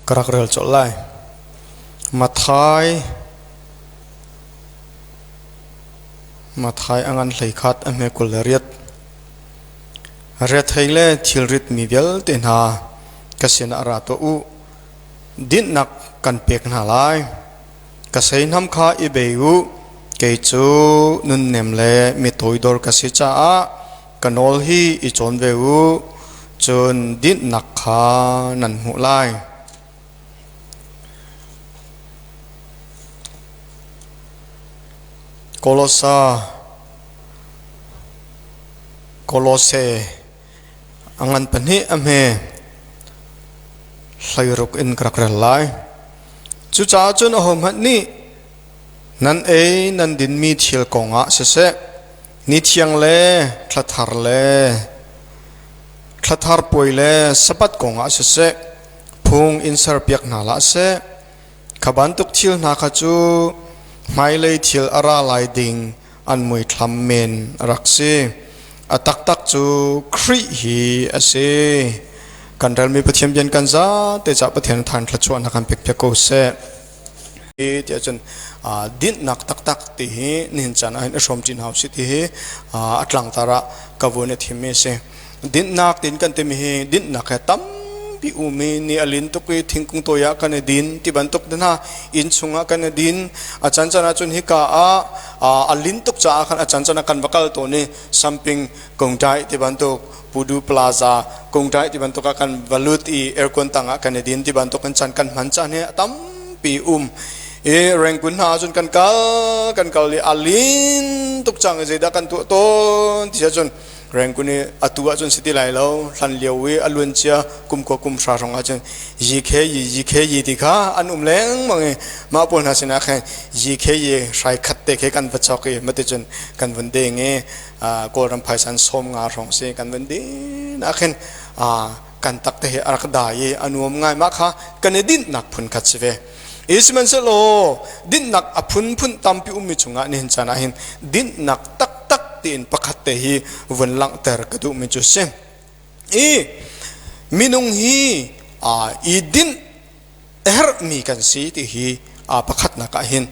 Ka rak rel colh lai. Mathai Mathai a ngan 11 a hme 28. Rethei le thilrit mi vialte hna ka sinah ra tuah u. Dinhnak kan pek hna lai. Ka seihnam kha i bei u. Kei cu nunnem le mi toidor ka si caah ka nawl hi i cawn ve u. Cun dinhnak kha nan hmuh lai. Kolosa Kolose a ngan pahnih a hme 16 in ka rak rel lai. Cucaah cun ahohmanh nih nan ei nan dinmi thil kongah siseh, ni thiang le thla thar le thla thar puai le Sabbath kongah siseh, phung in serpiak hna hlah seh. Kha bantuk thil hna kha cu hmailei thil a ra lai ding an muithlam men a rak si. A taktak cu Khrih hi a si. Kan relmi Pathian bian kan za te ca Pathian than thluachuahnak kan pek piak ko seh. Tiah cun dinhnak taktak ti hi nihin caan ah hin i hrawm ṭin hau si ti hi a tlangtar ah ka vun i thimmi a si. Dinhnak tin kan timi hi dinhnak he tampi umi ni a lin tuk i thingkung tawi ah kan i din ti bantuk te hna inn chungah kan i din a can can ahcun hika ah a lin tuk caah khan a can can ah kan va kal tawn i samping kungtai ti bantuk Pudu Plaza kungtai ti bantuk ah kan va lut i aircon tang ah kan i din ti bantuk in chan kan hman caan hi a tampi um i Rangoon hna ahcun kan kal kan kal i a lin tuk cang i zeidah kan tuah tawn ti ahcun Rangoon i atu ahcun si ti lai lo hlan lio i a luan cia kum kua kum hra hrawng ahcun yikhe yi yikhe yi ti kha an um lengmang i mah pawl hna sinah khan yikhe yi hrai khat te khi kan va chok i maticun kan vun ding i Kawlram phaisan sawm nga hrawng si kan vun din ah khin kan tak te hi a rak dai i a nuam ngai mah kha kan i dinhnak phun khat si ve. Sihmanhsehlaw dinhnak a phunphun tampi ummi chungah nihin caan ah hin dinhnak taktak tiin pakhat te hi vun langhter ka duhmi cu si. I minung hi i dinh a herhmi kan si ti hi pakhatnak ah hin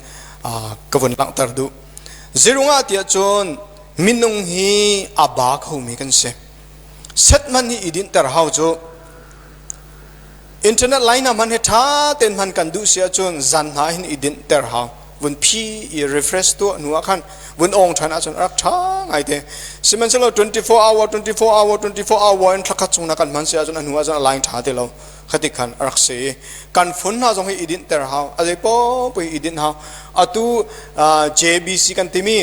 ka vun langhter duh. Zirungah tiah cun minung hi a ba khomi kan si. Set man hi i dinhter hau cu Internet line hna hman hi ṭha tein hman kan duh si ahcun zan hna hin i dinhter hau. Vun phi i refresh tuah hnu ah khan vun awng ṭhan ahcun a rak ṭha ngaite. Sihmanhsehlaw 24 hour 24 hour 24 hour in thlakhat chung na kan hman si ahcun a hnu ahcun a line ṭha ti lo. Khati khan a rak si. Kan phone hna zong hi i dinhter hau. A zei paoh i dinh hau. Atu JBC kan timi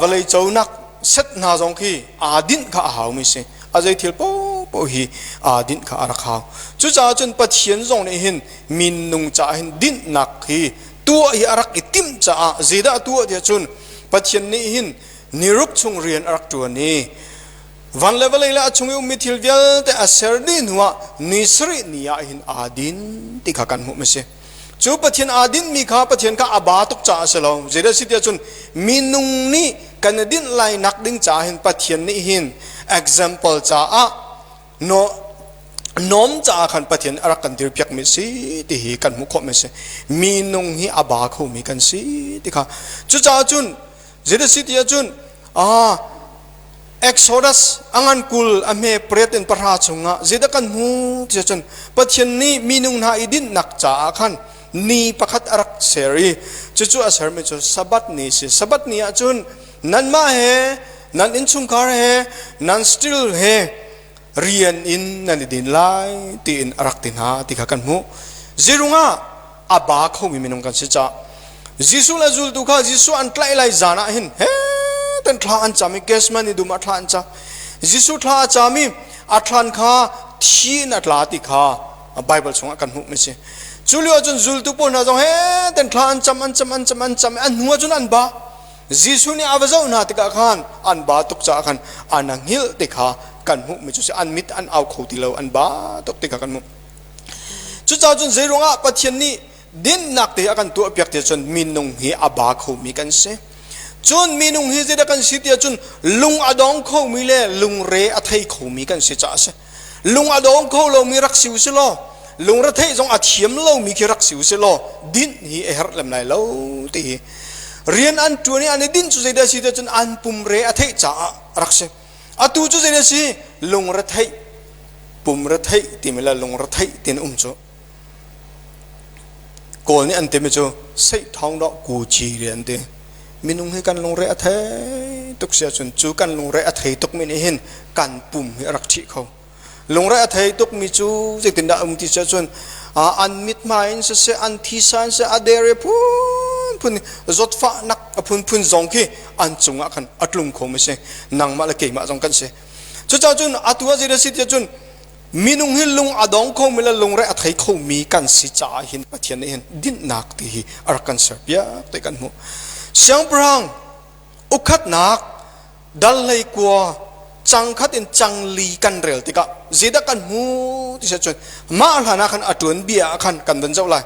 vawlei conak set hna zong khi aa dinh kha a haumi si. A zei thil paohpaoh hi aa dinh kha a rak hau. Cucaah cun Pathian zong nih hin minung caah hin dinhnak hi tuah hi a rak i timh caah zeidah a tuah tiah cun Pathian nih hin niruk chung rian a rak ṭuan i van le vawlei le a chung i ummi thil vialte a ser dih hnuah ni sarih ni ah hin aa din ti kha kan hmuh a si. Cu Pathian aa dinhmi kha Pathian kha a ba tuk caah a si lo. Zeidah si tiah cun minung nih kan i dinh lai nak ding caah hin Pathian nih hin example caah no nom caah khan Pathian a rak kan dirpiakmi si ti hi kan hmuh khawhmi si. Minung hi a ba khomi kan si ti kha. Cucaah cun zeidah si tiah cun ah Exodus a ngan 20 a hme pariat in pahra chungah zeidah kan hmu ti cun Pathian nih minung hna i dinhnak caah khan ni pakhat a rak ser i cucu a sermi cu Sabbath ni si. Sabbath ni ah cun nanmah he nan innchungkhar he nan still he rian in nan i din lai tiin a rak ti hna ti kha kan hmuh. Zirungah a ba khomi minung kan si caah Jesuh le zultu kha Jesuh an tlaih lai zan ah hin he ten thla an cam i Gethsemane dum ah thla an cam. Jesuh thla a cam i a thlan kha thi in a tla ti kha Bible chungah kan hmuh mi si. Cu lio ahcun zultu pawl hna zong he ten thla an cam an cam an cam an cam an hnu ahcun an ba. Jesuh nih a va zoh hna tikah khan an ba tuk caah khan an hngilh ti kha kan hmuh mi cu si. An mit an au kho ti lo an ba tuk ti kha kan hmuh. Cucaah cun zeiruangah Pathian nih dinnak te a kan tuahpiak ti cun minung hi a ba khomi kan si. Cun minung hi zeidah kan si tiah cun lung a dong khomi le lungre a thei khomi kan si caah a si. Lung a dong kho lomi rak si u si law. Lungretheih zong a thiam lomi khi rak si u sih law dinh hi a herh lem lai lo ti hi. Rian an ṭuan i an i dinh cu zeidah a si tiah cun an pum re a theih caah a rak si. Atu cu zeidah a si? Lungretheih, pum retheih timi le lungretheih tin um cu. Kawl nih an timi cu seihthawng dawh kuci re an ti. Minung hi kan lungre a thei tuk si ahcun cu kan lungre a thei tukmi nih hin kan pum hi a rak ṭhih kho. Lungre a thei tukmi cu zeitindah um ti si ahcun an mithmai in siseh, an thisa in siseh, a der i phunphun zawtfahnak a phunphun zong khi an cungah khan a tlung kho mi si. Nangmah le keimah zong kan si. Cucaah cun atu ah zeidah si tiah cun minung hi lung a dong khomi le lungre a thei khomi kan si caah hin Pathian nih hin dinhnak ti hi a rak kan serpiak ti kan hmuh. Siangpahrang ukhatnak dal hlei kua cang khat in cang li kan rel tikah zeidah kan hmu ti cun mah hlan ah khan a tuan bia ah khan kan van zoh lai.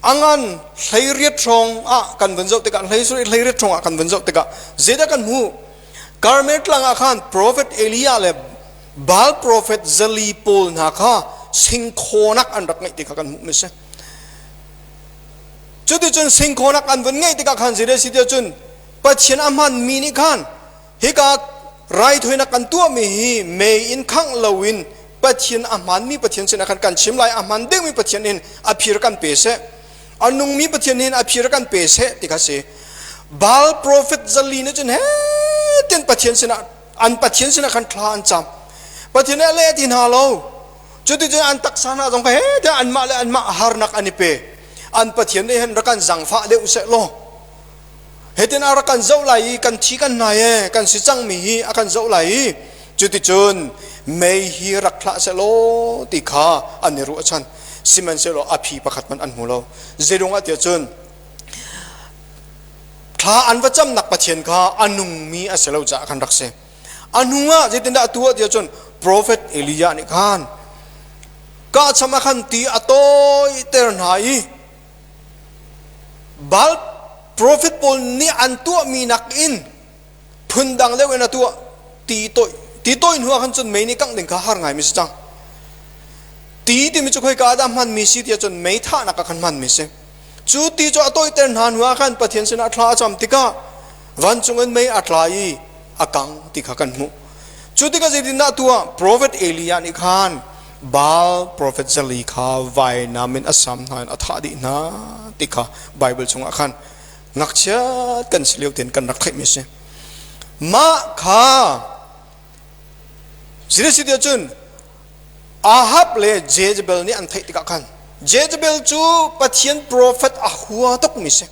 Angan 18 hrawng ah kan van zoh tikah 18 hrawng ah kan van zoh tikah zeidah kan hmu? Karmel tlang ah khan profet Elijah le Baal profet 400 pawl hna kha singkhawnak an rak ngeih ti kha kan hmuh mi si. Cuticun singkhawnak an vun ngeih tikah khan zeidah si tiah cun Pathian a hmanmi nih khan hika raithawinak kan tuahmi hi mei in khangh loin Pathian a hmanmi Pathian sinah khan kan chim lai, a hman dingmi Pathian in a phir kan pe seh, a nungmi Pathian in a phir kan pe seh ti kha si. Baal profet 400 nih cun he tin Pathian sinah an Pathian sinah khan thla an cam. Pathian nih a leh ti hna lo. Cuticun an taksa hna zong kha he tiah anmah le anmah harnak an i pe. An Pathian nih hin rak kan zangfah deuh seh law hitin a rak kan zoh lai i kan thi kan hnai e kan si cangmi hi a kan zoh lai i cuticun mei hi rak thlah seh law ti kha an i ruahchan. Sihmanhsehlaw a phi pakhat hmanh an hmu lo. Zeirung ah tiah cun thla an va camnak Pathian kha a nungmi a si lo caah khan rak si. A hnu ah zeitindah a tuah tiah cun profet Elijah nih khan kahcham ah khan ti a tawiter hna i Baal profet pawl nih an tuahmi nakin phundang deuh in a tuah. Ti toih ti toih hnu ah khan cun mei nih kangh ding kha har ngaimi si cang. Ti timi cu khoika ah dah hmanmi si tiah cun mei thahnak ah khan hmanmi si. Cu ti cu a toihter hna hnu ah khan Pathian sinah thla a cam tikah vancung in mei a tla i a kang ti kha kan hmuh. Cu tikah zeitindah tuah? Profet Elijah nih khan Baal profet 400 kha vainam in a sam hna in a thah dih hna ti kha Baibal chungah khan ngakchia kan si lio tein kan rak theihmi a si. Mah kha si cun Ahab le Jezebel nih an theih tikah khan Jezebel cu Pathian profet a hua tukmi si.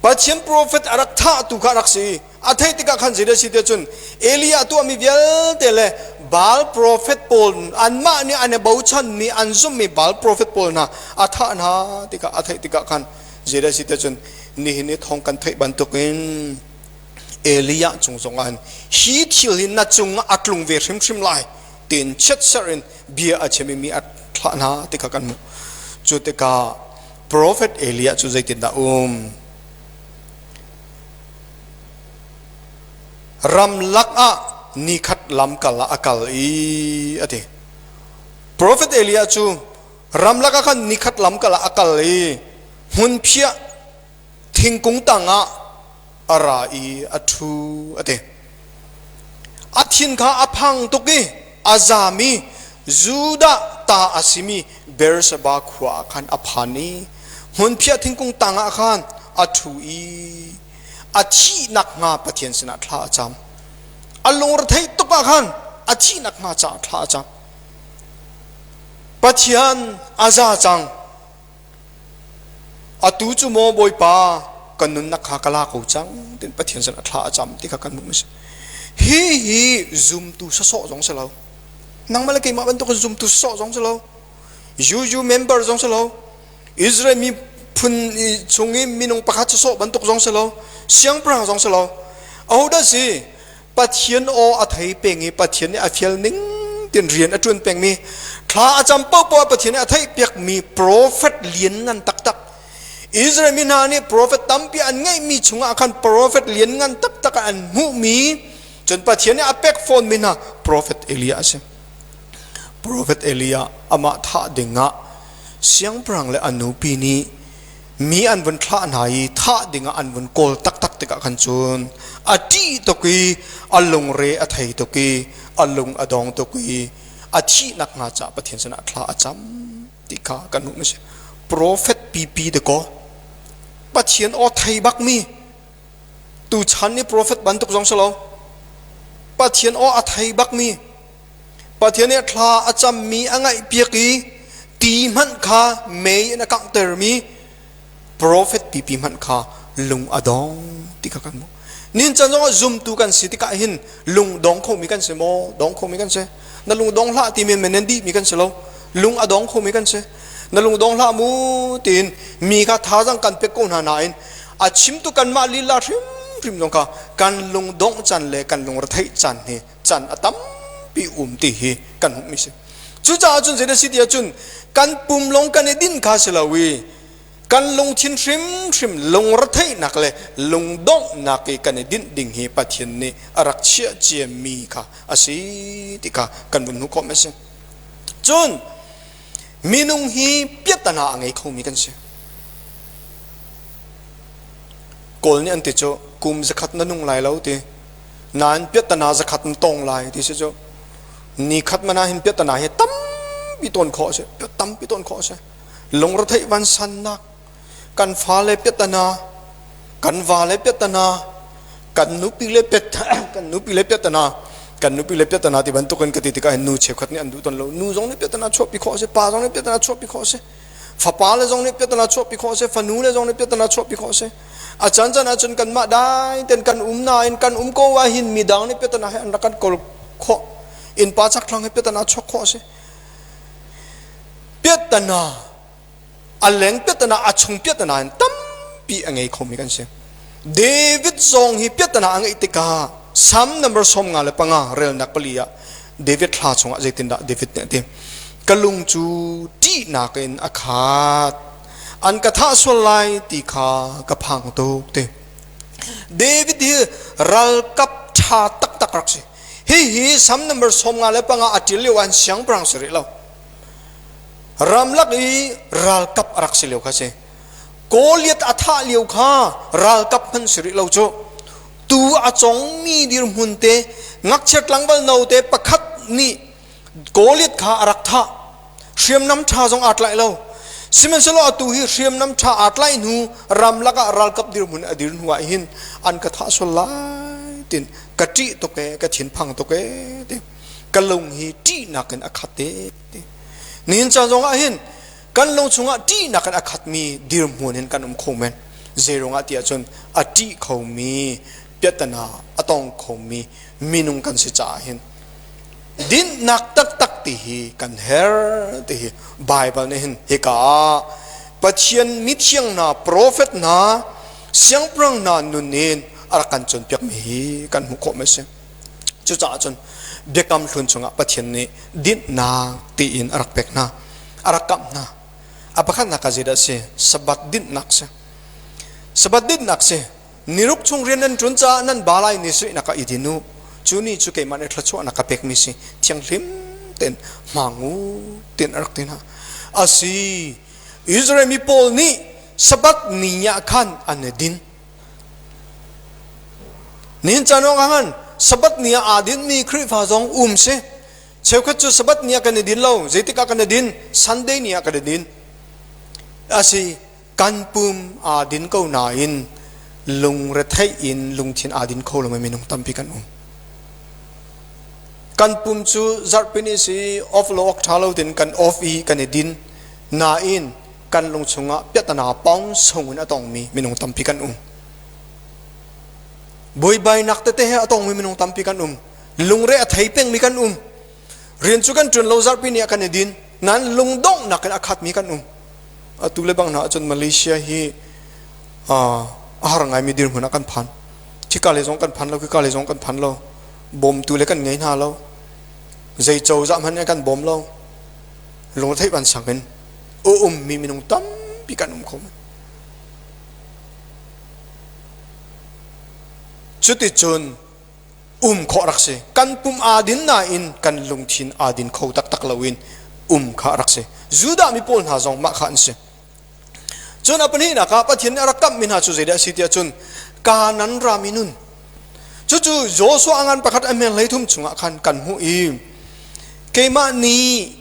Pathian profet a rak thahtu kha a rak si. A theih tikah khan zeidah si tiah cun Elijah a tuahmi vialte le Baal profet pawl anmah nih an i bochanmi an zumhmi Baal profet pawl hna a thah hna tikah a theih tikah khan zeidah si tiah cun nihin i thawng kan theih bantukin Elijah cung zongah hin hi thil hi na cungah a tlung ve hrimhrim lai tiin chiatserh in bia a chim i mi a thlah hna ti kha kan hmuh. Cu tikah Profet Elijah cu zeitindah um? Ramlak ah nikhat lamkal ah a kal i a ti. Profet Elijah cu ramlak ah khan nikhat lamkal ah a kal i hmunphiah thingkung tangah a ra i a ṭhu a ti. A thin kha a phang tuk i a zam i Judah ta a simi Beersheba khua ah khan a phan i hmunphiah thingkung tangah khan a ṭhu i a thih nakhnga Pathian sinah thla a cam. A lungretheih tuk ah khan a thih nakhnga caah thla a cam. Pathian a za cang. Atu cu maw Bawipa kan nunnak kha ka la ko cang tiin Pathian sin a thla a cam ti kha kan hmuh si. Hi hi zumtu sawsawh zong si lo. Nangmah le keimah bantuk in zumtu sawsawh zong si lo. UU member zong si lo. Israel mi phun chung i minung pakhat sawsawh bantuk zong si lo. Siangpahrang zong si lo. Ahodah si? Pathian aw a thei peng i Pathian nih a fial ning tin rian a ṭuan pengmi thla a cam paohpaoh Pathian nih a theihpiakmi profet lianngan taktak Israel mi hna nih profet tampi an ngeihmi chungah khan profet lianngan taktak an hmuhmi cun Pathian nih a pek fawnmi hna profet Elijah a si. Profet Elijah amah thah dingah siangpahrang le a nupi nih mi an vun thlah hna i thah dingah an vun kawl taktak tikah khan cun a ṭih tuk i a lungre a thei tuk i a lung a dong tuk i a thih nakhnga caah Pathian sinah thla a cam ti kha kan hmuh mi si. Profet pipi dakaw Pathian aw thei bak mi tuchan ni profet bantuk zong si lo Pathian aw a thei bak mi Pathian nih thla a cammi a ngaihpiak i ti hmanh kha mei in a kanghtermi profet pipi hmanh kha lung a dong ti kha kan hmuh. Nin chan zongah zumtu kan si tikah hin lung dong khomi kan si maw? Dong khomi kan si. Na lung dong hlah ti men men nan dihmi kan si lo. Lung a dong khomi kan si. Na lung dong hlah mu tiin mi kha thazang kan pek ko hna nain a chimtu kanmah lila hrimhrim zong kha kan lung dongh can le kan lung retheih can hi can a tampi um ti hi kan hmuhmi si. Cucaah cun zei si ti ahcun kan pum lawng kan i dinh kha si lo i kan lungthin hrimhrim lungretheihnak le lungdonghnak i kan i dinh ding hi Pathian nih a rak chiah ciami kha a si ti kha kan vun hmuh khawh a si. Cun minung hi piahtana a ngei khomi kan si. Kawl nih an ti cu kum zakhat na nung lai lo ti. Nain piahtana zakhat na tong lai ti si cu ni khat man ah hin piahtana hi tampi tawn khawh a si tampi tawn khawh a si lungretheih vansannak kan fale piahtana kan vale piahtana kan nupi le piat kan nupi le piahtana kan nupi le piahtana ti bantukin ka ti tikah hin nu cheukhat nih an duh tawn lo nu zong nih piahtana chuahpi khawh a si pa zong nih piahtana chuahpi khawh a si fapa le zong nih piahtana chuahpi khawh a si fanu le zong nih piahtana chuahpi khawh a si a caan caan ahcun kanmah dai ten kan um nain kan um ko ah hin midang nih piahtana he an rak kan kawl khawh innpa chakthlang he piahtana chuak khawh a si piahtana a leng piahtana a chung piahtana in tampi a ngei khomi kan si David zong hi piahtana a ngeih tikah Psalm number 55 relnak pali ah David thla chungah zeitindah David nih a ti ka lung cu ṭihnak in a khat an ka thah sual lai ti kha ka phang tuk ti David hi ralkap ṭha taktak rak si hihi Psalm number 55 a ṭil lio ah siangpahrang si rih lo ramlak i ralkap a rak si lio kha si Goliath a thah lio kha ralkap hmanh si rih lo cu tu a congmi dirhmun te ngakchia tlangval note pakhat nih Goliath kha a rak thah hriamnam ṭha zong aa tlaih lo sihmanhsehlaw atu hi hriamnam ṭha aa tlaih hnu ramlak ah ralkap dirhmun a dir hnu ah hin an ka thah sual lai tin ka ṭih tuk ee ka thinphang tuk ee ti ka lung hi ṭihnak in a khat ee ti nihin caan zong ah hin kan lung chungah ṭihnak in a khatmi dirhmun in kan um kho men zeiruangah ti ahcun a ṭih khomi piahtana a tong khomi minung kan si caah hin dinnak taktak ti hi kan her ti hi Bible nih hin hika ah Pathian mithiang hna profet hna siangpahrang hna nun in a rak kan cawnpiakmi hi kan hmuh khawh mi a si cucaah cun biakam hlun chungah Pathian nih dinhnak tiin a rak pek hna a rak kamh hna a pakhatnak ah zeidah a si Sabbath dinhnak si Sabbath dinhnak si niruk chung rian nan ṭun caah nan ba lai ni suihnak ah i din u cu ni cu keimah nih thluachuahnak ka pekmi si thianghlim tein hmang u tiin a rak ti hna a si Israel mi pawl nih Sabbath ni ah khan an i din Nihin caan ah khan Sabbath ni ah aa dinmi Khrihfa zong um si. Cheukhat cu Sabbath ni ah kan i din lo. Zeitik ah kan i din? Sunday ni ah kan i din. Asi kan pum aa din ko nain lungretheih in lungthin aa din kho lomi minung tampi kan um. Kan pum cu zarhpini si off lo awk ṭha lo tin kan off i kan i din. Nain kan lung chungah piahtana pawng sung in a tongmi minung tampi kan um. Buaibainak tete he a tongmi minung tampi kan um. Lungre a thei pengmi kan um. Rian cu kan ṭuan lo zarhpi ni ah kan i din. Nain lungdonghnak in a khatmi kan um. Atu le bang hna ahcun Malaysia hi a har ngaimi dirhmun ah kan phan. Khika le zong kan phan lo, khika le zong kan phan lo. Bawmtu le kan ngei hna lo. Zei cozah hmanh kan bawm lo. Lungretheih vansang in a ummi minung tampi kan um kho. Cuticun Um khawh rak si. Kan pum aa din nain kan lungthin aa din kho taktak loin um kha rak si. Judah mi pawl hna zong mah kha an si. Cun a pahnihnak ah Pathian nih a rak kamhmi hna cu zeidah a si tiah cun Kanan ram i nun. Cucu Joshua a ngan pakhat a hmel 13 chungah khan kan hmuh i keimah nih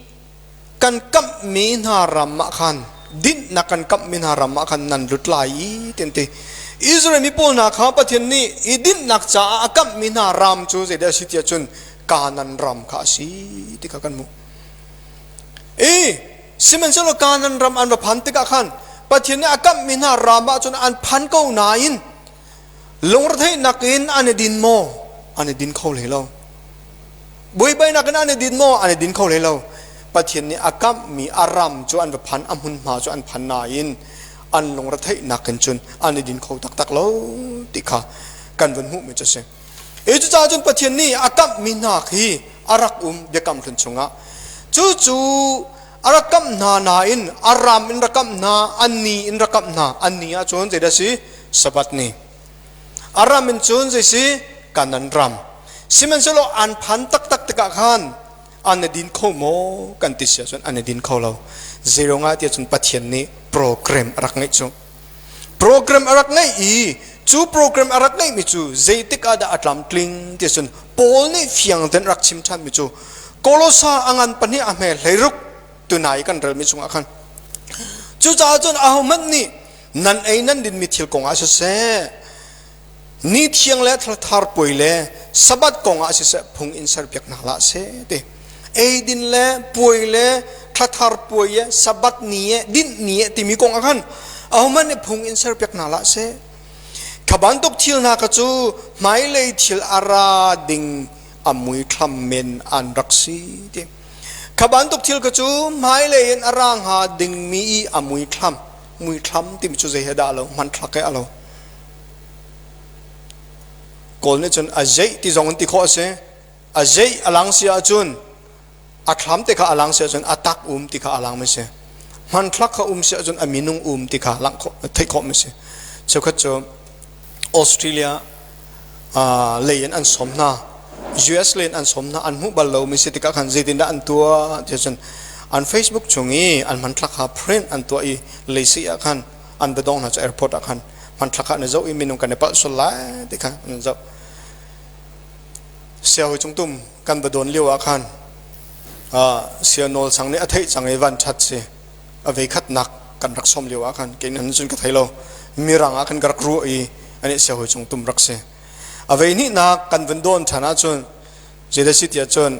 kan kamhmi hna ram ah khan dinhnak kan kamhmi hna ram ah khan nan lut lai i ti an ti. Israel mi pawl hna kha Pathian nih i dinhnak caah a kamhmi hna ram cu zeidah a si tiah cun Kanan ram kha a si ti kha kan hmuh. I Sihmanhsehlaw Kanaan ram an va phan tikah khan Pathian nih a kamhmi hna ram ah cun an phan ko nain lungretheihnak in an i din maw? An i din kho hlei lo. Buaibainak in an i din maw? An i din kho hlei lo. Pathian nih a kamhmi a ram cu an va phan, a hmunhma cu an phan nain an lungretheihnak in cun an i din kho taktak lo ti kha kan vun hmuhmi cu a si. I cucaah cun Pathian nih a kamhmi hna khi a rak um biakam hlun chungah. Cucu a rak kamh hna nain a ram in rak kamh hna, an ni in rak kamh hna. An ni ahcun zeidah si? Sabbath ni. A ram in cun zei si? Kanan ram. Sihmanhsehlaw an phan taktak tikah khan an i din kho maw kan ti si ahcun an i din kho lo. Zeiruangah tiah cun Pathian nih program a rak ngeih cu. Program a rak ngeih i cu program a rak ngeihmi cu zeitik ah dah a tlamtling ti cun Paul nih fiang tein rak chim ṭhanmi cu Kolosa a ngan pahnih a hme 16 tunai kan relmi chungah khan cucaah cun ahohmanh nih nan ei nan dinmi thil kongah siseh ni thiang le thar puai le sabbath kongah siseh phung in serpiak hna hlah seh ti eidin le puai le thlathar puai e sabbath ni e dinh ni e timi kong ah khan ahohmanh nih phung in serpiak hna hlah seh kha bantuk thil hna kha cu hmailei thil a ra ding a muithlam men an rak si ti kha bantuk thil kha cu hmailei in a ra hnga dingmi i a muithlam muithlam timi cu zei he dah lo hmanthlak he a lo Kawl nih cun a zeih ti zong in ti khawh a si. A zeih a lang si ahcun a thlam te kha a lang si ahcun a tak um ti kha a lang mi si. Hmanthlak kha um si ahcun a minung um ti kha langh khawh theih khawh mi si. Cheukhat cu Australia lei in an sawm hna. US lei in an sawm hna an hmuh bal lo mi si tikah khan zeitindah an tuah ti cun an Facebook chung i an hmanthlak kha print an tuah i leisih ah khan an va dong hna cu airport ah khan hmanthlak ah na zoh i minung kan i palh sual lai ti kha an zoh siahawi cungtum kan va don lio ah khan sia nawl sang nih a theih cang i van that si a vei khatnak kan rak som lio ah khan kei nan cun ka thei lo mirang ah khan ka rak ruah i ani siahawi cungtum rak si a vei hnihnak kan vun don than ahcun zeidah si tiah cun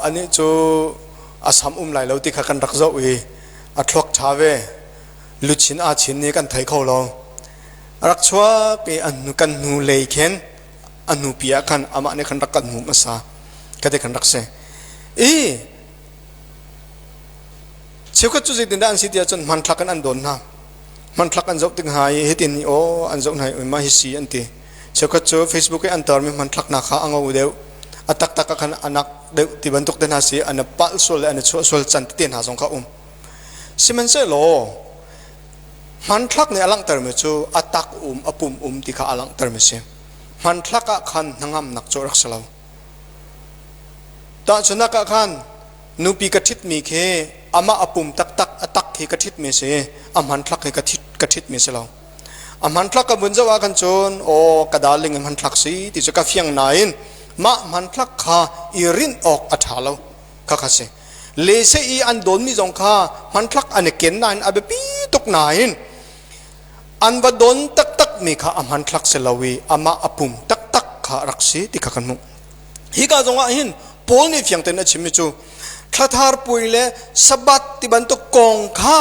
anih cu a sam um lai lo ti kha kan rak zoh i a thluak ṭha ve luchin aa chin ni kan thei kho lo rak chuak i an kan hnu lei khin a hnu pi ah khan amah nih khan rak kan hmu hmasa ka ti khan rak si i cheukhat cu zeitindah an si tiah cun hmanthlak in an dawn hna hmanthlak an zoh tik hna i hitin ni aw an zoh hna i mah hi si an ti cheukhat cu Facebook i an tarmi hmanthlak hna kha a ngo deuh a taktak ah khan anak deuh ti bantuk te hna si an palh sual le an chuah sual can tete hna zong kha um Sihmanhsehlaw hmanthlak nih a langhtermi cu a tak um a pum um ti kha a langhtermi si. Hmanthlak ah khan hnangamnak cu a rak si lo. Tahchunhnak ah khan nupi ka ṭhitmi khi amah a pum taktak a tak khi ka ṭhitmi si a hmanthlak hi ka ṭhitmi si lo. A hmanthlak ka vun zoh ah khan cun aw ka darling i hmanthlak si ti cu ka fiang nain mah hmanthlak kha i rinh awk a ṭha lo. Kha kha si. Lese i an dawnmi zong kha hmanthlak an i ken nain a biapi tuk nain an va don taktak mi kha a hmanthlak si lo i amah a pum taktak kha rak si ti kha kan hmuh. Hika zongah hin Paul nih fiang tein a chimmi cu thlathar puai le Sabbath ti bantuk kong kha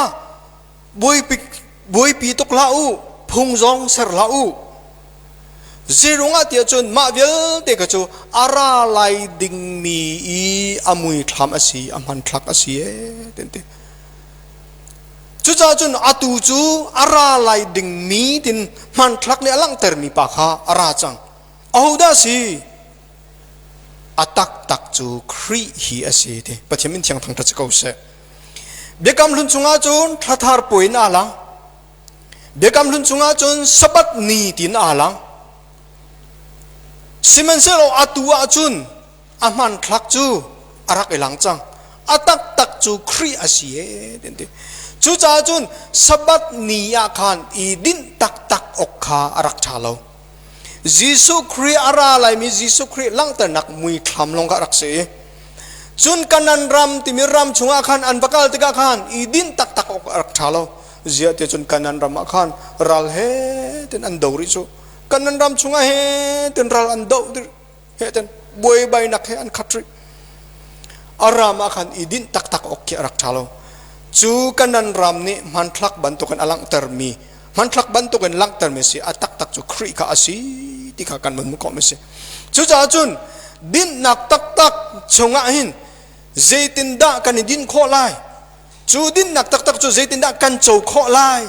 buaipi tuk hlah u, phung zong ser hlah u. Zeirungah tiah cun mah vialte kha cu a ra lai dingmi i a muithlam a si, a hmanthlak a si ee ti an ti. Cucaah cun atu cu a ra lai dingmi tin hmanthlak nih a langhtermi pa kha a ra cang. Ahodah a si? A taktak cu Khrih hi a si ti. Pathian min thiang thangṭhat si ko seh. Biakam hlun chungah cun thlathar puai in aa lang. Biakam hlun chungah cun Sabbath ni tiin aa lang. Sihmanhsehlaw atu ahcun a hmanthlak cu a rak i lang cang. A taktak cu Khrih a si ee ti an ti. Cucaah cun Sabbath ni ah khan i dinh taktak awk kha a rak ṭha lo. Jesuh Khrih a ra laimi Jesuh Khrih langhternak muithlam lawng kha a rak si i cun Kanan ram timi ram chungah khan an va kal tikah khan i dinh taktak awk a rak ṭha lo. Ziah ti cun Kanan ram ah khan ral he tin an do rih cu. Kanan ram chungah he tin ral an do he ten buaibainak he an khat rih. A ram ah khan i dinh taktak awk khi a rak ṭha lo. Cu Kanan ram nih hmanthlak bantukin a langhtermi hmanthlak bantukin langhtermi si a taktak cu Khrih kha a si ti kha kan vun hmuh khawhmi si. Cucaah cun dinhnak taktak chungah hin zeitindah kan i dinh khawh lai? Cu dinhnak taktak cu zeitindah kan co khawh lai?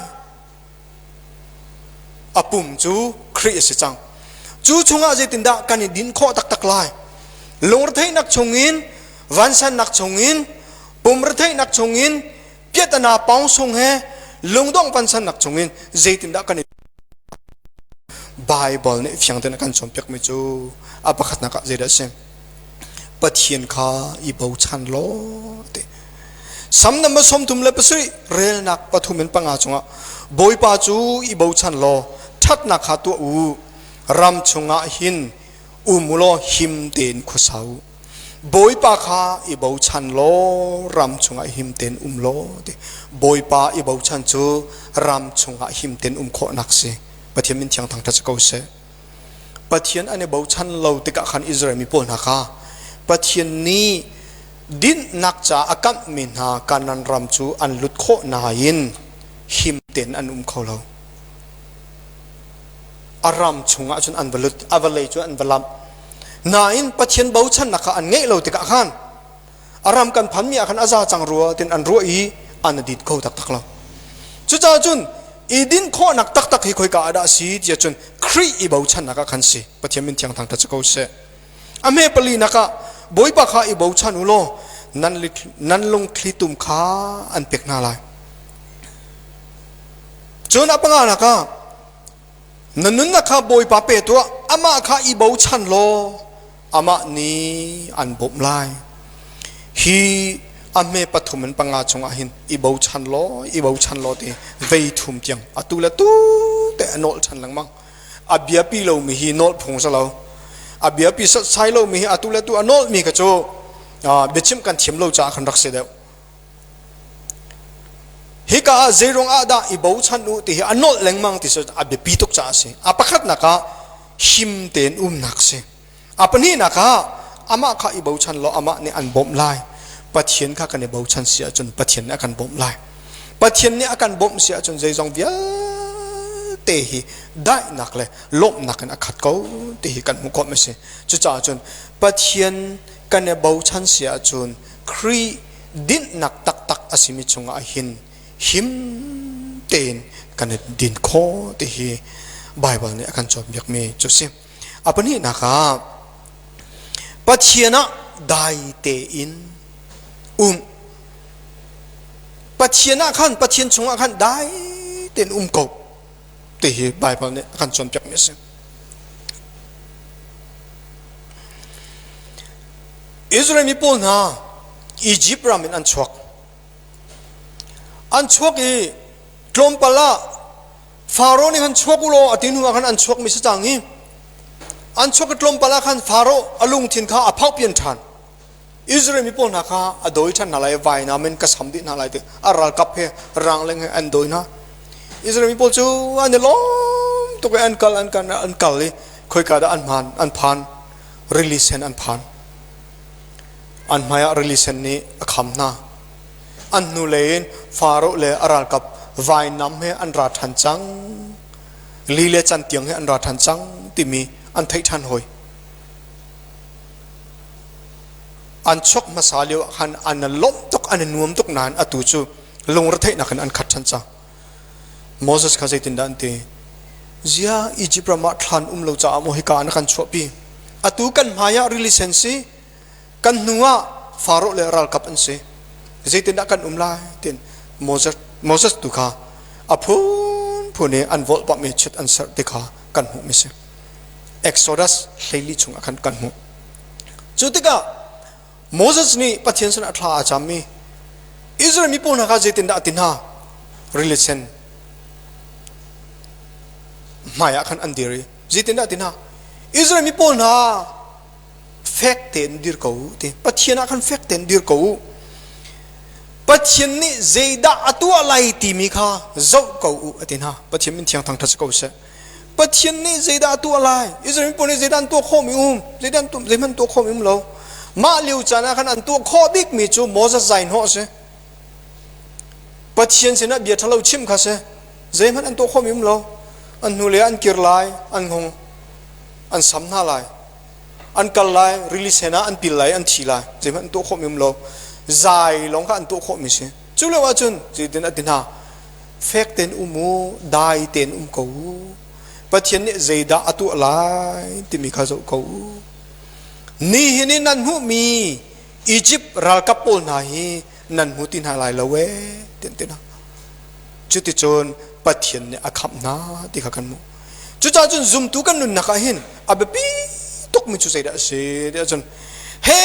A pum cu Khrih a si cang. Cu chungah zeitindah kan i din khawh taktak lai? Lungretheihnak chungin, vansannak chungin, pum retheihnak chungin, piatana pawng sung he lungdongh vansannak chungin zeitindah kan i Bible nih fiang tein a kan cawnpiakmi cu a pakhatnak ah zeidah a si? Pathian kha i bochan law ti. Sam number 37 relnak 3 in 5 chungah Bawipa cu i bochan law ṭhatnak kha tuah u ram chungah hin um u law him tein khuasa u. Bawipa kha i bochan law ram chungah him tein um law ti. Bawipa i bochan cu ram chungah him tein um khawhnak si. Pathian min thiang thangṭhat si ko seh. Pathian an i bochan lo tikah khan Israel mi pawl hna kha Pathian nih dinhnak ca a kamhmi hna Kanaan ram cu an lut khawh nain him tein an um kho lo. A ram chungah cun an va lut, a vawlei cu an va lamh. Nain Pathian bochannak kha an ngeih lo tikah khan a ram kan phanmi ah khan a za cang rua tin an ruah i an dit kho taktak lo. Cucaah cun i din khawhnak taktak hi khoika ah dah a si tiah cun Khrih i bochannak ah khan si. Pathian min thiang thangṭhat si ko seh. A hme palinak ah Bawipa kha i bochan u law nan, nan lungthli tum kha an pek hna lai. Cun a panganak ah na nunnak kha Bawipa pe tuah amah kha i bochan law amah nih an bawmh lai. Hi a hme pathum in panga chungah hin i bochan law i bochan law ti vei thum tiang atu le tu te a nawl ṭhan lengmang. A biapi lomi hi nawl phung si lo. A biapi sai lomi hi atu le tu a nawlmi kha cu biachim kan thiam lo caah khan rak si deuh. Hika ah zeiruang ah dah i bochan u ti hi a nolh lengmang ti cu a biapi tuk caah a si. A pakhatnak ah him tein umnak si. A pahnihnak ah amah kha i bochan law amah nih an bawmh lai. Pathian kha kan i bochan si ahcun Pathian nih a kan bawmh lai. Pathian nih a kan bawmh si ahcun zeizong vialte hi daihnak le lawmhnak in a khat ko ti hi kan hmuh khawh a si. Cucaah cun Pathian kan i bochan si ahcun Khrih dinhnak taktak a simi chungah hin him tein kan i din khawh ti hi Baibal nih a kan cawnpiakmi cu si. A pahnihnak ah Pathian ah dai tein um. Pathian ah khan Pathian chungah khan dai tein um ko ti hi Baibal nih a kan cawnpiakmi a si. Israel mi pawl hna Egypt ram in an chuak. An chuak i tlawmpal ah Faro nih khan chuak u law a ti hnu ah khan an chuak mi si cang i an chuak i tlawmpal ah khan Faro a lungthin kha a phauh pian ṭhan. Israel mi pawl hna kha a dawi ṭhan hna lai i vainam in ka sam dih hna lai ti a ralkap he rangleng he an dawi hna. Israel mi pawl cu an i lawm tuk i an kal an kal an kal i khoika dah an hmaan an phan rili sen an phan. An hmaiah rili sen nih a kham hna. An hnulei in Faro le a ralkap vainam he an ra ṭhan cang. Li le cantiang he an ra ṭhan cang timi an theih ṭhan hawi. An chuak hmasa lio ah khan an i lawmh tuk, an i nuam tuk nain atu cu lungretheihnak in an khat ṭhan cang. Moses kha zeitindah an ti? Zia Egypt ram ah thlan um lo caah maw hika ah na kan chuahpi? Atu kan hmai ah rili sen si, kan hnu ah Faro le ralkap an si. Zeitindah kan um lai? Tin Moses, Moses tu kha a phunphun i an volhpamh i chit an serh ti kha kan hmuhmi si. Exodus 14 chungah khan kan hmuh. Cu tikah Moses nih Pathian sinah thla a cammi Israel mi pawl hna kha zeitindah a ti hna? Rili sen hmaiah khan an dir i zeitindah a ti hna? Israel mi pawl hna fek tein dir ko u ti. Pathian ah khan fek tein dir ko u. Pathian nih zeidah a tuah lai timi kha zoh ko u a ti hna. Pathian min thiang thangṭhat si ko seh. Pathian nih zeidah a tuah lai? Israel mi pawl nih zeidah an tuah khawhmi um? Zeidah an tuah, zeihmanh tuah khawhmi um lo. Mah lio caan ah khan an tuah khawh bikmi cu Moses zai hnawh a si. Pathian sinah bia ṭhalo chim kha si. Zeihmanh an tuah khawhmi um lo. An hnulei ah an kir lai, an hung, an sam hna lai. An kal lai, rili sen ah an pil lai, an thi lai. Zeihmanh an tuah khawhmi um lo. Zai lawng kha an tuah khawhmi si. Cu lio ahcun zeitin a ti hna? Fek tein um u, dai tein um ko u. Pathian nih zeidah a tuah lai timi kha zoh ko u. Nihin i nan hmuhmi Egypt ralkap pawl hna hi nan hmu ti hna lai lo ee tiah an ti hna. Cuticun Pathian nih a khamh hna ti kha kan hmuh. Cucaah cun zumtu kan nunnak ah hin a biapi tukmi cu zeidah a si tiah cun he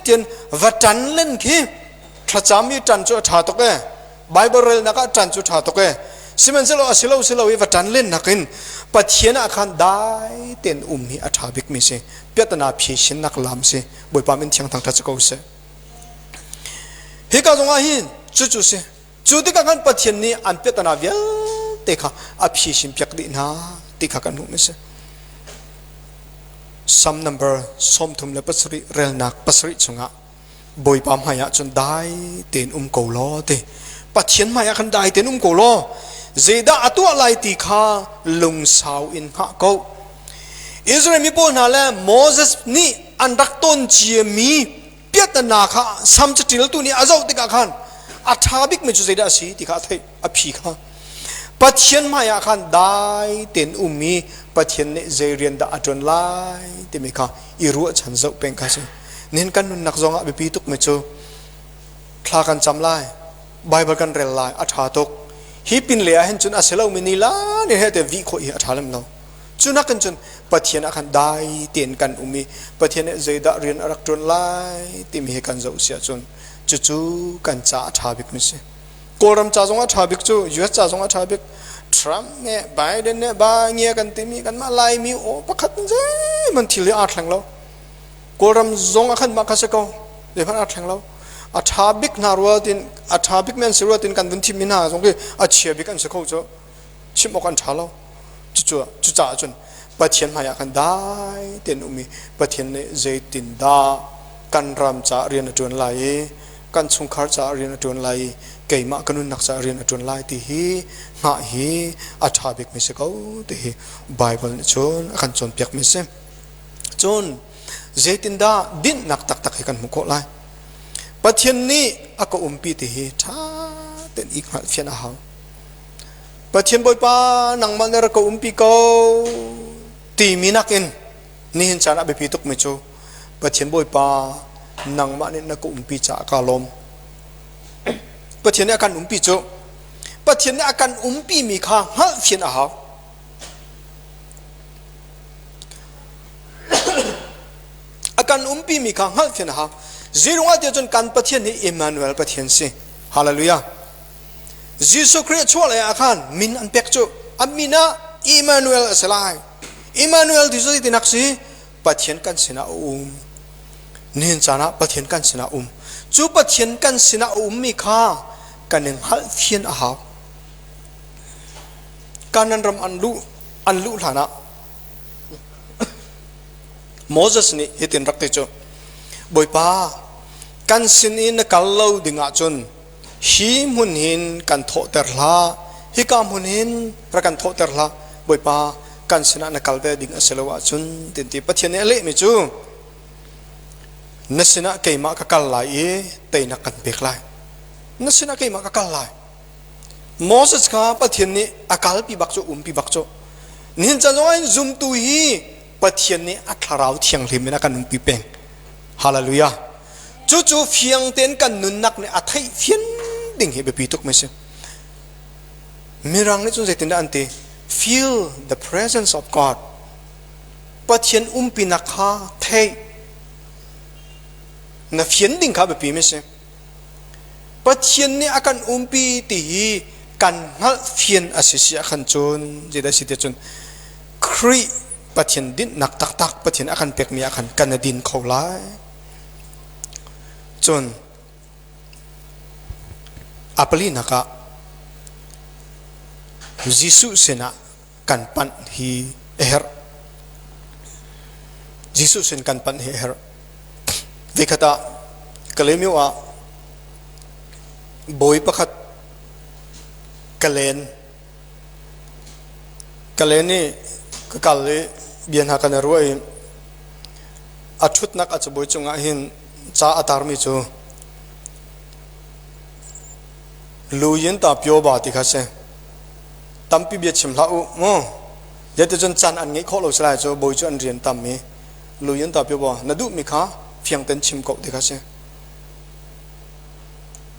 tian va ṭan len khi thlacam i ṭan cu a ṭha tuk ee. Bible relnak ah ṭan cu ṭha tuk ee. Sihmanhsehlaw a si lo si lo i va ṭan len nakin Pathian ah khan dai tein um hi a ṭha bikmi si. Piahtana phisinnak lam si. Bawipa min thiang thangṭhat si ko seh. Hika zongah hin cucu si. Cu tikah khan Pathian nih an piahtana vialte kha a phisin piak dih hna ti kha kan hmuh mi si. Psalm number 37 relnak 7 chungah Bawipa hmaiah cun dai tein um ko law ti. Pathian hmaiah khan dai tein um ko law zeidah a tuah lai ti kha lungsau in hngah ko. Israel mi pawl hna le Moses nih an rak ton ciami piahtana kha sam caṭiltu nih a zoh tikah khan a ṭha bikmi cu zeidah a si ti kha a theih a phi kha. Pathian hmaiah khan dai tein um i Pathian nih zei rian dah a ṭuan lai timi kha i ruahchan zoh peng kha a si. Nihin kan nunnak zongah biapi tukmi cu thla kan cam lai, Bible kan rel lai, a ṭha tuk. Hi pin le ah hin cun a si lomi ni la ni he te vih khawh hi a ṭha lem lo. Cu nakin cun Pathian ah khan dai tein kan um i Pathian nih zeidah rian a rak ṭuan lai timi hi kan zoh si ahcun cucu kan ca a ṭha bikmi si. Kawlram ca zong a ṭha bik cu US ca zong a ṭha bik. Trump nih Biden nih ba ngia kan timi kanmah Laimi aw pakhat zeihmanh thil hi aa thleng lo. Kawlram zong a khan mah kha si ko. Zeihmanh aa thleng lo. A ṭha bik hna rua tin a ṭha bik men si rua tin kan vun thimmi hna zong khi a chia bik an si kho cu. Chim awk an ṭha lo. Cucu cucaah cun Pathian hmaiah khan dai tein um i Pathian nih zeitindah kan ram caah rian a ṭuan lai i kan chungkhar caah rian a ṭuan lai i keimah ka nunnak caah rian a ṭuan lai ti hi hngah hi a ṭha bikmi si ko ti hi Baibal nih cun a kan cawnpiakmi a si. Cun zeitindah dinhnak taktak hi kan hmuh khawh lai? Pathian nih a ka umpi ti hi ṭha tein i hngalhfian a hau. Pathian Bawipa nangmah nih rak ka umpi ko timi nakin nihin caan ah biapi tukmi cu Pathian Bawipa nangmah nih na ka umpi caah kaa lawm. Pathian nih a kan umpi cu Pathian nih a kan umpi mi kha hngalhfian a hau. A kan umpi mi kha hngalhfian a hau. Zeirungah tiah cun kan Pathian hi Emmanuel Pathian si. Hallelujah. Jesuh Khrih a chuah lai ah khan min an pek cu a min ah Emmanuel a si lai. Emmanuel ti cu zeitinak si? Pathian kan sinah a um. Nihin caan ah Pathian kan sinah a um. Cu Pathian kan sinah a ummi kha kan in hngalhfian a hau. Kanan ram an luh an luh hlan ah Moses nih hitin rak ti cu Bawipa kan sin i na kal lo ding ahcun hi hmun hin kan thawhter hlah hika hmun hin rak kan thawhter hlah Bawipa kan sinah na kal ve ding a si lo ahcun tin ti Pathian nih a lehmi cu na sinah keimah ka kal lai i teinak kan pek lai na sinah keimah ka kal lai Moses kha Pathian nih a kalpi bak cu umpi bak cu nihin caan zong ah zumtu hi Pathian nih a thlarau thianghlim in a kan umpi peng hallelujah cucu fiang tein kan nunnak nih a theih fian ding hi biapi tuk mi si mirang nih cun zeitindah an ti feel the presence of God. Pathian umpinak kha theih na fian ding kha biapi mi si. Pathian nih a kan umpi ti hi kan hngalh fian a si si ahkhan cun zeidah si ti cun Khrih Pathian dinhnak taktak Pathian a kan pekmi ah khan kan i din kho lai. Cun a palinak ah Jesuh sinah kan panh hi a herh. Jesuh sin kan panh hi a herh. Voikhat ah Kalaymyo ah bawi pakhat ka len ka len i ka kal i bia hna kan i ruah i a ṭhutnak a cabuai cungah hin ca a tarmi cu Luyin ta pyo ba ti kha si. Tampi bia chim hlah u mu. Zeticun caan an ngeih khawh lo si lai cu bawi cu an rian tam i Luyin ta pyo ba na duhmi kha fiang ten chim ko ti kha si.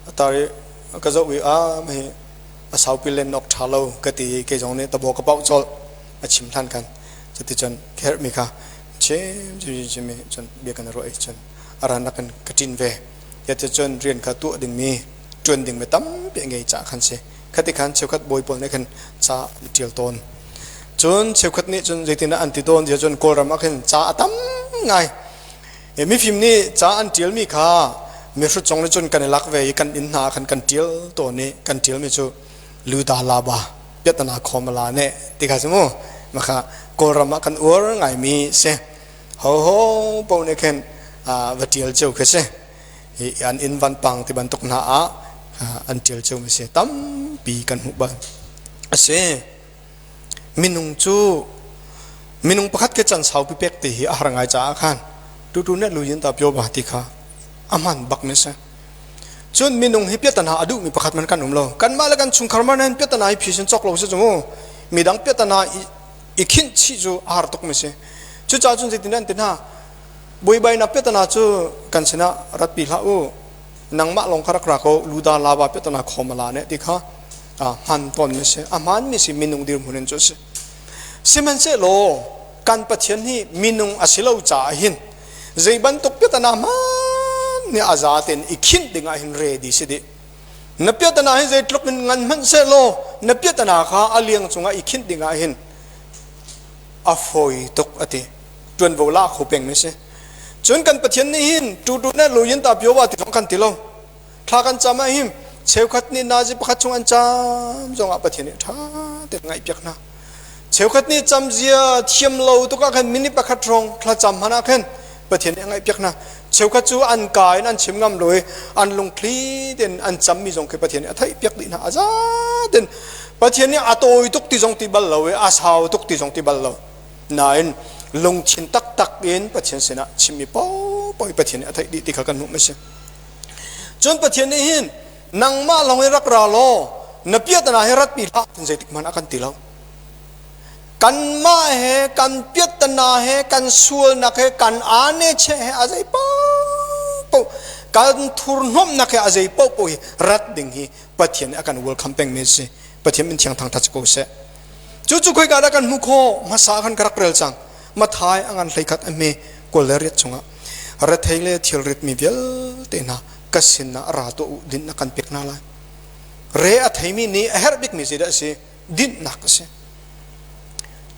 A tar i ka zoh i a hi a saupi len awk ṭha lo ka ti i kei zong nih tabo ka pauh colh a chim hlan khan cuticun ka herhmi kha chim chim chim i cun bia kan i ruah i cun a ranak in ka ṭin ve. Cuticun rian kha tuah dingmi ṭuan dingmi tampi a ngei caah khan si. Khati khan cheukhat bawi pawl nih khan ca an ṭial tawn. Cun cheukhat nih cun zeitindah an ti tawn ti ahcun Kawlram ah khin ca a tam ngai. Mifim nih ca an ṭialmi kha mihrut zong nih cun kan i lak ve i kan inn hna ah khan kan ṭial tawn i kan ṭialmi cu luda laba piatana khawmala ne ti kha si mu. Maka Kawlram ah kan uar ngaimi si. Ho ho paoh nih khin va ṭial cio khi si. Hi an inn van pang ti bantuk hna ah an ṭial cio mi si. Tampi kan hmuh bal. A si. Minung cu minung pakhat ke can saupi pek ti hi a har ngai caah khan tutu ne lu yin ta pyo ba ti kha a hman bak mi si. Cun minung hi piatana a duhmi pakhat man kan um lo. Kanmah le kan chungkhar man hin piatana hi phisin cawk lo si cu mu. Midang piatana i khinh chih cu a har tuk mi si. Cucaah cun zeitin an ti hna? Buaibainak piatana cu kan sinah ratpi hlah u. Nangmah lawng kha rak ra ko luda lava piatana khawmala ne ti kha hman tawn mi si. A hmaan mi si minung dirhmun in cu a si. Sihmanhsehlaw kan Pathian hi minung a si lo caah hin zei bantuk piatana hmanh nih a za tein i khinh ding ah hin ready si dih. Na piatana hi zeitluk in ngan hmanh sehlaw na piatana kha a liang cungah i khinh ding ah hin a fawi tuk a ti. Ṭuanvo la kho peng mi si. Cun kan Pathian nih hin tutu ne luyin ta pio wa ti zong kan ti lo. Thla kan cam ah hin cheukhat nih nazi pakhat chung an cam zongah Pathian nih ṭha tein ngaihpiak hna. Cheukhat nih camzia thiam lo tuk ah khan minute pakhat hrawng thlacam hmanh ah khan Pathian nih a ngaihpiak hna. Cheukhat cu an ka in an chim ngam lo i an lungthli tein an cammi zong khi Pathian nih a theihpiak dih hna. A za tein Pathian nih a tawi tuk ti zong ti bal lo i a sau tuk ti zong ti bal lo. Nain lungthin taktak in Pathian sinah chimmi paohpaoh hi Pathian nih a theih dih ti kha kan hmuh a si. Cun Pathian nih hin nangmah lawng in rak ra law na piahtana hi ratpi hlah tin zeitik hmanh a kan ti lo. Kanmah he kan piahtana he kan sualnak he kan ane che he a zei paohpaoh kan thurhnawmhnak he a zei paohpaoh hi rat ding hi Pathian nih a kan welcome pengmi a si. Pathian min thiang thangthat si ko seh. Cucu khoika dah kan hmuh khawh? Hmasa khan ka rak rel cang. Mathai a ngan 11 a hme 28 chungah rethei le thilrit mi vialte hna ka sinah ra tuah u dinhnak kan pek hna lai. Re a theimi nih a herh bikmi zeidah a si? Dinhnak a si.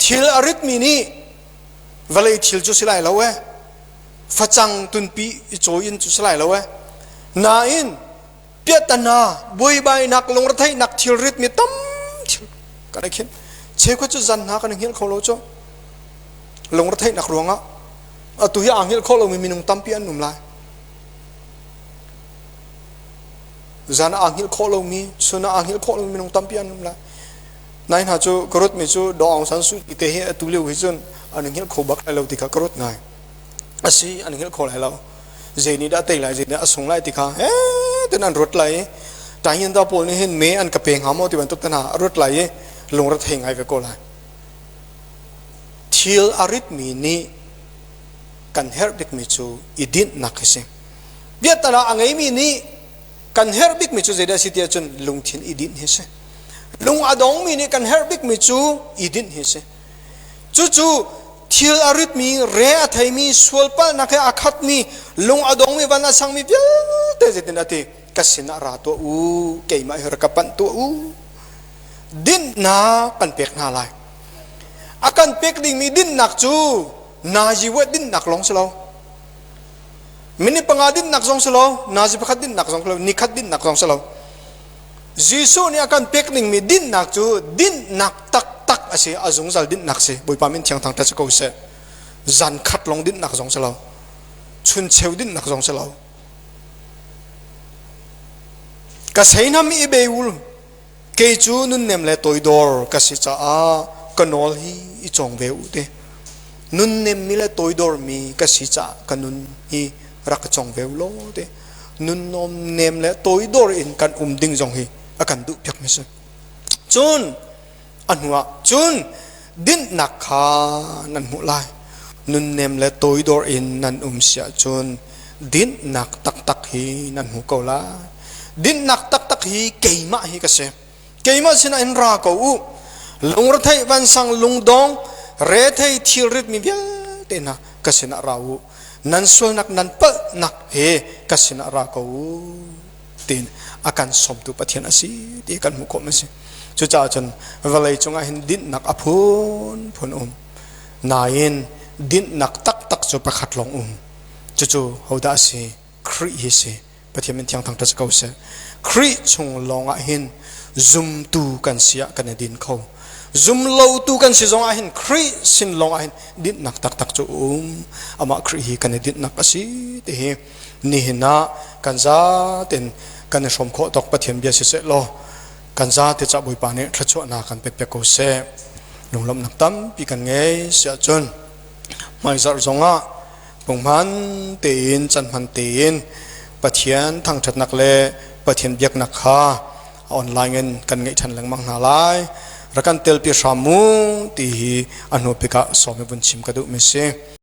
Thil a ritmi nih vawlei thil cu si lai lo e. Facang tunpi i cawi in cu si lai lo e. Nain piahtana buaibainak lungretheihnak thilrit mi tam thil kan i khinh cheukhat cu zan hna kan i hngilh kho lo cu lungretheihnak ruangah atu hi aa hngilh kho lomi minung tampi an um lai zan aa hngilh khawh lomi chun ah aa hngilh khawh lomi minung tampi an um lai nai hna cu ka ruat mi cu Daw Aung San Suu Kyi te hi atu lio hi cun an i hngilh kho bak lai lo ti kha ka ruat ngai asi an i hngilh kho lai lo zei nih dah tei lai zei nih a sung lai ti kha he ten an ruat lai i tayin da pawl nih hin me an ka pe hnga maw ti bantuk te hna a ruat lai i lungre thei ngai ve ko lai thil a ritmi nih kan herh bikmi cu i dinhnak hi si biatala a ngeimi nih kan herh bikmi cu zeidah si ti ahcun lungthin i dinh hi si lung a dongmi nih kan herh bikmi cu i dinh hi si cucu. Thil a ritmi, re a theimi, sualpalhnak he a khatmi, lung a dongmi, van a sangmi vialte zeitin a ti? Ka sinah ra tuah u, keimah hi rak ka panh tuah u. Dinhnak kan pek hna lai. A kan pek dingmi dinhnak cu nazi wet dinhnak lawng si lo. Minute panga dinhnak zong si lo, nazi pakhat dinhnak zong si lo, nikhat dinhnak zong si lo. Jesuh nih a kan pek dingmi dinhnak cu dinhnak taktak a si, a zungzal dinhnak si. Bawipa min thiang thangṭhat si ko seh. Zan khat lawng dinhnak zong si lo. Chun cheu dinhnak zong si lo. Ka seinam i beul kei cu nunnem le toidor ka si caah ka nawl hi i cawng ve u te. Nunnem mi le toidor mi ka si caah ka nun hi rak ka cawng ve u law te. Nunnom nem le toidor in kan um ding zong hi a kan duh piak mi si. Cun a hnuah cun dinhnak kha nan hmuh lai. Nunnem le toidor in nan um si ahcun dinhnak taktak hi nan hmu ko lai. Dinhnak taktak hi keimah hi ka si. Keimah sinah in ra ko u. Lungretheih vansang lungdong rethei thilrit mi vialte hna ka sinah ra u. Nan sualnak nan palhnak he ka sinah ra ko u tiin a kan sawmtu Pathian a si ti kan hmuh khawh a si. Cucaah cun vawlei cungah hin dinhnak a phunphun um. Nain dinhnak taktak cu pakhat lawng um. Cucu hodah a si? Khrih hi si. Pathian min thiang thangṭhat si ko seh. Khrih chung lawngah hin zumtu kan si ah kan i din kho. Zum lotu kan si zongah hin Khrih sin lawngah hin dinhnak taktak cu um. Amah Khrih hi kan i dinhnak a si ti hi nihin ah kan zaten kan i hrawm khawh tawk Pathian bia siseh law kan zate ca Bawipa nih thluachuahnak kan pek piak ko seh. Lunglawmhnak tampi kan ngei siah cun hmaizarh zongah Punghman tein canhman tein Pathian thangṭhatnak le Pathian biaknak kha online in kan ngeih ṭhan lengmang hna lai. Rak kan telpi hram mu ti hi a hnu bik ah sawm i vun chim ka duhmi si.